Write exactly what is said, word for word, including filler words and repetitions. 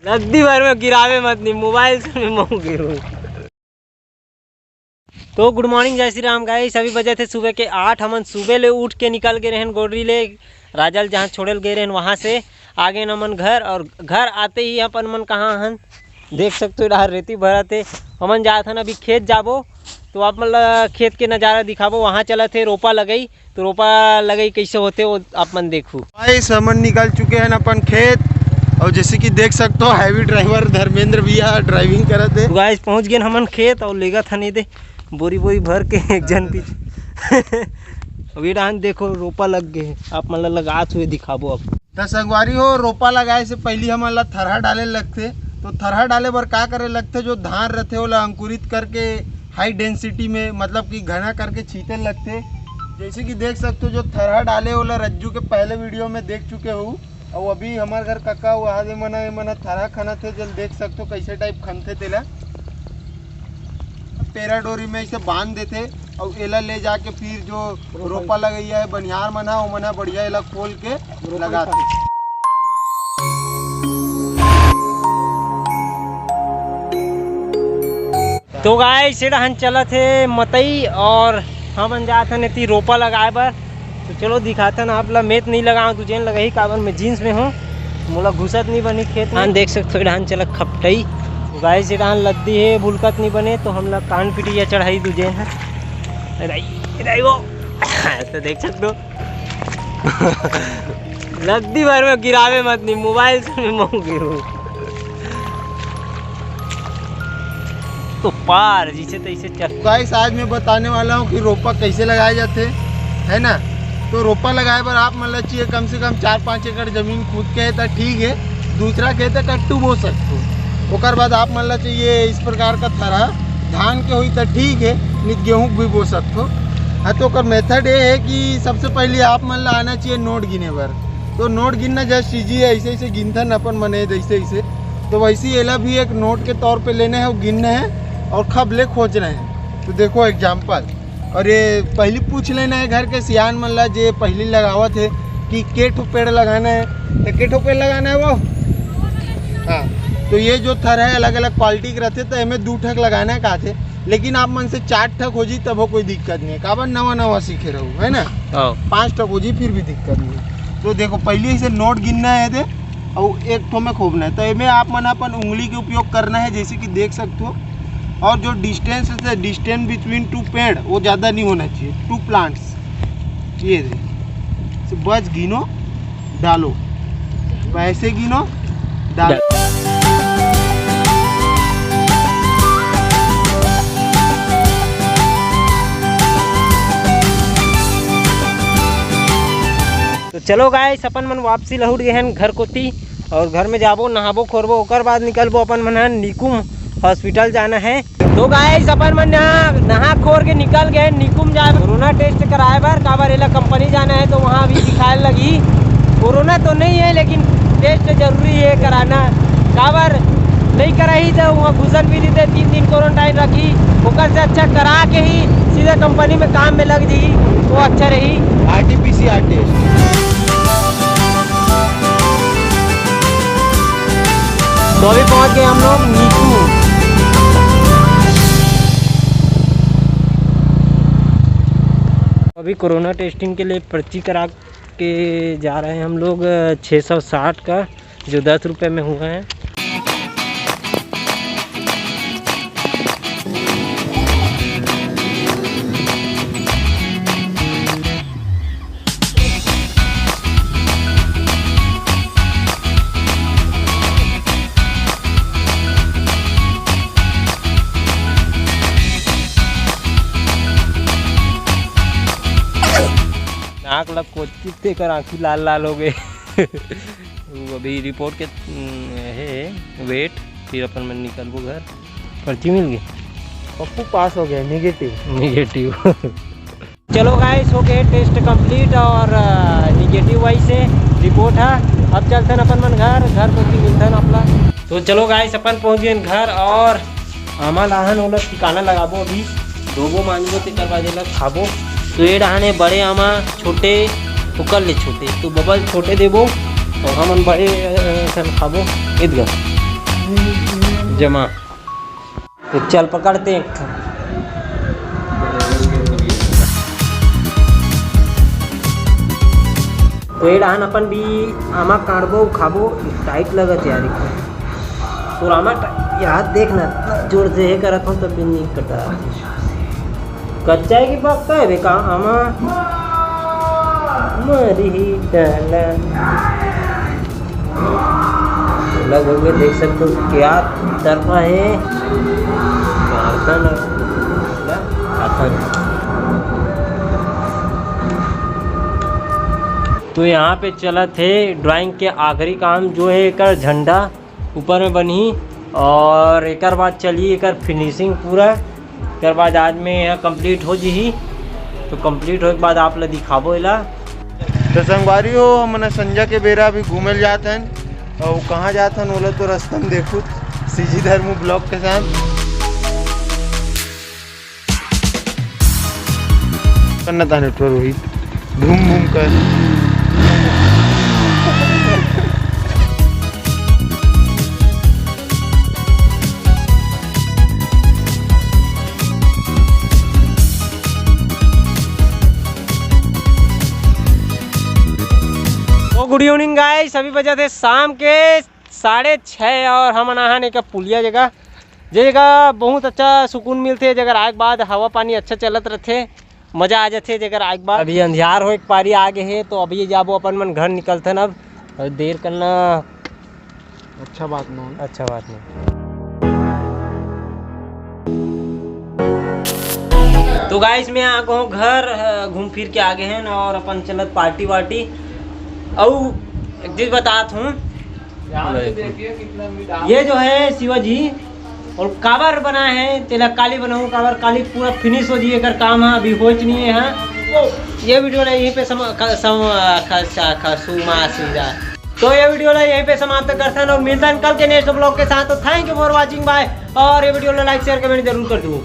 लगदी भर में गिरावे मत नी, मोबाइल से मैं महूं गिरूं। तो गुड मॉर्निंग, जय श्री राम गाइस। अभी बजे थे सुबह के आठ। हमन सुबह ले उठ के निकल गे रहन गोडरी ले, राजल जहाँ छोड़े ल गे रहन वहाँ से। आ गे हमन घर, और घर आते ही अपन मन कहाँ हन, देख सकते हो, इधर रेती भरत हे। हमन जात हन अभी खेत जाबो, तो आप मन ला खेत के नज़ारा दिखाबो। वहाँ चलत हे रोपा लगई, तो रोपा लगई कैसे होते वो आप मन देखू। गाइस, हमन निकल चुके हैं अपन खेत, और जैसे कि देख सकते हो, हैवी ड्राइवर धर्मेंद्र भैया ड्राइविंग करत हे। गाइस, पहुँच गए हमन खेत और लेगत हन ये दे बोरी बोरी भर के एक जन पीछे। अभी डाहन देखो, रोपा लग गए, आप मन ला लगात हुए दिखाबो अब। त संगवारी हो, रोपा लगाए से पहली हमन ला थरहा डाले लगथे। तो थरहा डाले बर का करे लगथे? जो धान रथे, ओला अंकुरित करके हाई डेंसिटी में, मतलब कि घना करके छींटे लगथे। जैसे कि देख सकते हो, जो थरहा डाले, ओला रज्जू के पहले वीडियो में देख चुके हो। और अभी हमारे घर काका, वहाँ दे मना, ये मना थरहा खनत हे, जल देख सकते हो, कैसे टाइप खनथे तेला। पेरा डोरी में इसे बांध देथे, और एला ले जाके फिर जो रोपा लगइया है बनिहार मन ह, ओमन ह बढ़िया एला खोल के लगाथे। तो गाइस, ये डहन चलत हे मतई, और हमन जात हन एती रोपा लगाए बर। तो चलो दिखाथन आप ला, मैं त नहीं लगाऊं, तू जेन लगाही, काबर मैं जींस में हूँ, मोला घुसत नहीं बनी खेत में। हाँ, देख सकते हो, डाहन चला खपटई। गाइस, ये डाहन लद्दी है, भुलकत नहीं बने, तो हम लोग कान पिटिया चढ़ाई दू जेन है। राई, राई वो। तो देख सकते हो। लगदी भर में गिरावे मत नहीं, मोबाइल से मैं महूं गिरूं। तो पार जिसे तैसे चल। गाइस, आज मैं बताने वाला हूँ कि रोपा कैसे लगाए जाते, है ना। तो रोपा लगाए बर आप मन ला चाहिए कम से कम चार पाँच एकड़ जमीन खुद के है तो ठीक है, दूसरा के है तो कट्टू बो सकते हो। ओकर बाद आप मन ला चाहिए इस प्रकार का थरहा, धान के हुई तो ठीक है, नहीं तो गेहूं भी बो सकते हो। हाँ, तो ओकर मेथड ये है कि सबसे पहले आप मन ला आना चाहिए नोट गिने बर। तो नोट गिनना जस्ट ईजी है, ऐसे ऐसे गिनथन अपन मने जैसे ऐसे। तो वैसे ही एला भी एक नोट के तौर पे लेना है, वो गिनना है और खब ले खोजना है। तो देखो एग्जाम्पल, और ये पहली पूछ लेना है घर के सियान मन ला, जे पहली लगावत है कि के ठो पेड़ लगाना है, तो के ठो पेड़ लगाना है वो। हाँ, तो ये जो थर है अलग अलग क्वालिटी के रहते, तो एमे दू ठक लगाना है कहते, लेकिन आप मन से चार ठक हो जी तब कोई दिक्कत नहीं है, काबर नवा नवा सीखे रहू, है ना। हाँ। पाँच ठक हो जी फिर भी दिक्कत नहीं। तो देखो पहले इसे नोट गिनना है दे, और एक ठो में खोबना है। तो एमे आप मन अपन उंगली के उपयोग करना है, जैसे कि देख सकते हो। और जो डिस्टेंस है, डिस्टेंस बिटवीन टू पेड़, वो ज़्यादा नहीं होना चाहिए, टू प्लांट्स। ये दे, तो बस गिनो, डालो, पैसे गिनो, डालो। तो चलो गाइस, अपन मन वापसी लहुट गए हैं घर कोती, और घर में जाबो, नहाबो, खोरबो, ओकर बाद निकलबो अपन मन ह निकुम हॉस्पिटल जाना है। तो गाइस, अपन मन यहाँ नहा खोर के निकल गए निकुम जाए कोरोना टेस्ट कराए बर, काबर एला कंपनी जाना है, तो वहाँ अभी दिखाए लगी। कोरोना तो नहीं है, लेकिन टेस्ट जरूरी है कराना, काबर नहीं कराही तो वहाँ घुसन भी नहीं दे, तीन दिन क्वारंटाइन रखी, ओकर से अच्छा करा के ही सीधा कंपनी में काम में लग जाई, वो अच्छा रही। RTPCR test. तो अभी पहुंच गए हम लोग नीकू। अभी कोरोना टेस्टिंग के लिए पर्ची करा के जा रहे हैं हम लोग, छः सौ साठ का, जो दस रुपये में हुआ है। नाक लग कोचित तेकर आँखी लाल लाल हो गए। वो अभी रिपोर्ट के, उम, हे वेट, फिर अपन मन निकलबो घर। पर्ची मिल गई। पप्पू पास हो गया, निगेटिव। निगेटिव। चलो गाइस, हो गए टेस्ट कंप्लीट और निगेटिव वाइज से रिपोर्ट है। अब चलथन अपन मन घर, घर कोती मिलथन अपना। तो चलो गाइस, अपन पहुंच गए घर और आमा लाहन ओला ठिकाना लगाबो। अभी धोबो मांजबो, तेकर बाद एला खाबो। तो ये डहान हे बड़े आमा, छोटे ओकर ले छोटे, तो बबल छोटे देबो और हमन बड़े, अ, सन खाबो। इधर जमा। तो चल पकड़ते एक ठो। कोई डहान अपन भी आमा काटबो, खाबो, टाइट लगत यार। तो आमा टा-, यार देख ना, इतना जोर से हे करत हूँ, तब भी नहीं कटा। कच्चा है कि पक्का है बे का आमा? मरी ही डाला। लगभग में देख सकते हो क्या तरफा है। मारता ना, ना, आता ना। तो यहाँ पे चलत हे ड्राइंग के आखिरी काम, जो है एकर झंडा ऊपर में बनही और एकर बाद चलही एकर फिनिशिंग पूरा। एकर बाद आज में यहाँ कंप्लीट हो जही, तो कंप्लीट होए के बाद आप ला दिखाबो एला। तो संगवारी हो, हमन संझा के बेरा अभी घूमे ल जात हन, और कहाँ जात हन ओला तो रस्ता में देखो, सीजी धर्मू ब्लॉग के साथ। करना था नेटवर्क वही घूम घूम कर। तो गुड इवनिंग गाइस, अभी बजत हे शाम के साढ़े छः और हमन आहन एक पुलिया जगह, जे जगह बहुत अच्छा सुकून मिलथे, जेकर आए के बाद हवा पानी अच्छा चलत रथे, मजा आ जाथे जेकर आए के बाद। अभी अंधियार होए के पारी आ गे हे, तो अभी जाबो अपन मन घर निकलथन अब, और देर करना अच्छा बात नहीं। अच्छा बात नहीं। तो गाइस, मैं आ गए हूँ घर, अ, घूम फिर के आ गए हैं और अपन चलत पार्टी वार्टी। अउ एक चीज बतात हूँ, ये जो है शिवाजी, और काबर बना है, तेला काली बनाऊँ, काबर काली पूरा फिनिश हो जाइए, कर काम है, अभी होच नहीं है। हाँ, ये वीडियो ला यहीं पे सम-, ख-, सम-, ख-, ख-, सुमा सीधा। तो ये वीडियो ला यहीं पे समाप्त करथन और मिलथन कल के नेक्स्ट ब्लॉग के साथ। तो thank you for watching, bye। और ये वीडियो ला लाइक, शेयर, कमेंट जरूर कर दो।